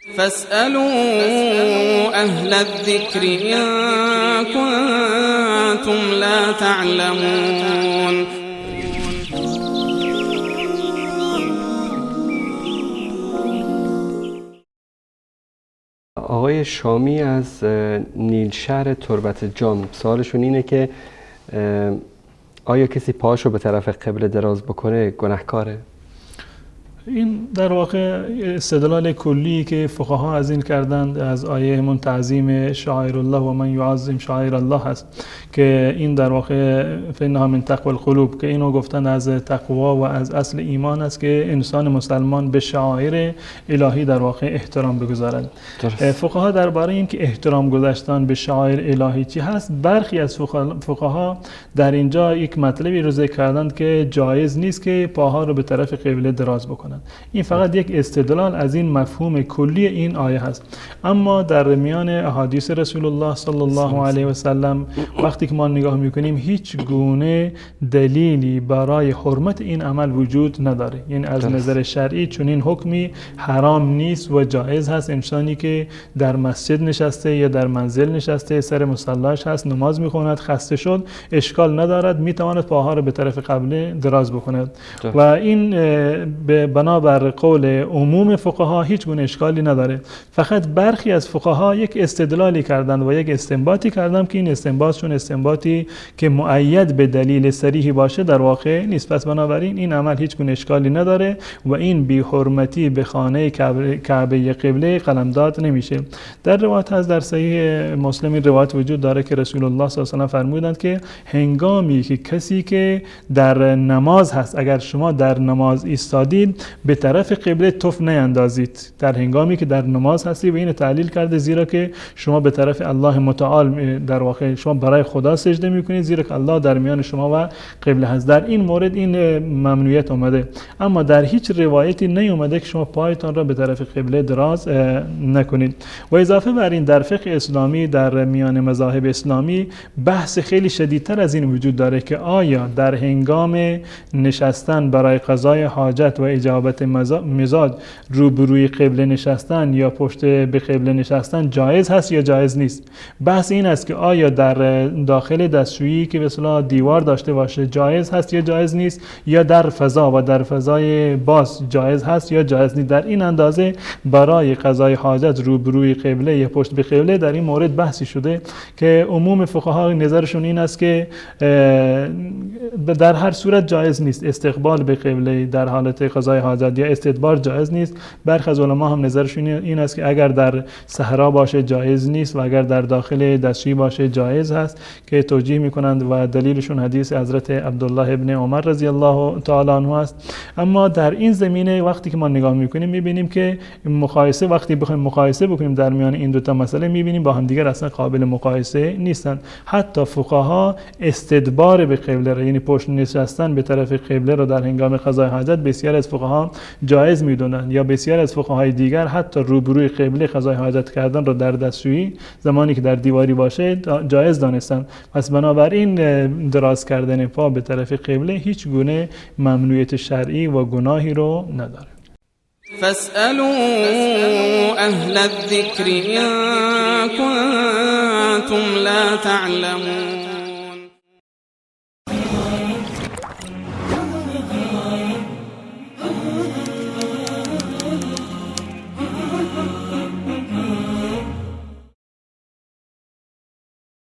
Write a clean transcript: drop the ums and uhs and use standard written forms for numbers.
فاسألوا أهل الذكر إن كنتم لا تعلمون. آقای شامی از نیلشهر تربت جام سوالشون اینه که آیا کسی پاهاشو به طرف قبله دراز بکنه گناهکاره؟ این در واقع استدلال کلی که فقها از این کردند از آیه من تعظیم شعائر الله و من یعظم شعائر الله هست که این در واقع فانها من تقوی القلوب، که اینو گفتن از تقوا و از اصل ایمان است که انسان مسلمان به شعائر الهی در واقع احترام بگذارد. فقها درباره این که احترام گذاشتن به شعائر الهی چی هست، برخی از فقها در اینجا یک مطلبی رو ذکر کردند که جایز نیست که پاها رو به طرف قبله دراز بکنند. این فقط یک استدلال از این مفهوم کلی این آیه هست. اما در میان احادیث رسول الله صلی الله علیه و سلم وقتی که ما نگاه میکنیم هیچ گونه دلیلی برای حرمت این عمل وجود نداره. یعنی از نظر شرعی چنین حکمی حرام نیست و جایز هست. انسانی که در مسجد نشسته یا در منزل نشسته، سر مصلاش هست، نماز میخواند، خسته شد، اشکال ندارد، میتواند پاها رو به طرف قبله دراز بکند. و این به بنابر قول عموم فقها هیچ گونه اشکالی نداره. فقط برخی از فقها یک استدلالی کردند و یک استنباطی کردند که این استنباطشون استنباطی که مؤید به دلیل صریحی باشه در واقع نیست. پس بنابراین این عمل هیچ گونه اشکالی نداره و این بی حرمتی به خانه کعبه قبله قلمداد نمیشه. در روایت هست، در صحیح مسلم این روایت وجود داره که رسول الله صلی الله علیه و فرمودند که هنگامی که کسی که در نماز هست، اگر شما در نماز ایستادید به طرف قبله تف نیندازید در هنگامی که در نماز هستی، و این تعلیل کرده زیرا که شما به طرف الله متعال در واقع شما برای خدا سجده میکنید، زیرا که الله در میان شما و قبله هست. در این مورد این ممنوعیت اومده، اما در هیچ روایتی نیومده که شما پایتان را به طرف قبله دراز نکنید. و اضافه بر این در فقه اسلامی در میان مذاهب اسلامی بحث خیلی شدیدتر از این وجود داره که آیا در هنگام نشستن برای قضای حاجت و اجابت مزاج روبروی قبله نشستن یا پشت به قبله نشستن جایز هست یا جایز نیست. بحث این است که آیا در داخل دستشویی که به اصطلاح دیوار داشته باشه جایز هست یا جایز نیست، یا در فضا و در فضای باز جایز هست یا جایز نیست. در این اندازه برای قضای حاجت روبروی قبله یا پشت به قبله در این مورد بحثی شده که عموم فقها نظرشون این است که در هر صورت جایز نیست استقبال به قبله در حالت قضای حاجت یا استدبار جایز نیست. برخی از علما هم نظرشون این است که اگر در صحرا باشه جایز نیست و اگر در داخل دستشویی باشه جایز هست، که توجیه میکنند و دلیلشون حدیث حضرت عبدالله ابن عمر رضی الله تعالی عنه است. اما در این زمینه وقتی که ما نگاه میکنیم میبینیم که مقایسه، وقتی بخوایم مقایسه بکنیم در میان این دو تا مسئله، میبینیم با هم دیگر اصلا قابل مقایسه نیستند. حتی فقها استدبار به قبله را، یعنی پشت نشستن به طرف قبله را در هنگام قضای حاجت بسیار از فقها جایز میدونند، یا بسیار از فقهای دیگر حتی روبروی قبله قضای حاجت کردن را در دستشویی زمانی که در دیواری باشه جایز دانستند. پس بنابراین دراز کردن پا به طرف قبله هیچ گونه ممنوعیت شرعی و گناهی رو نداره. فاسألوا أهل الذكر إن كنتم لا تعلمون.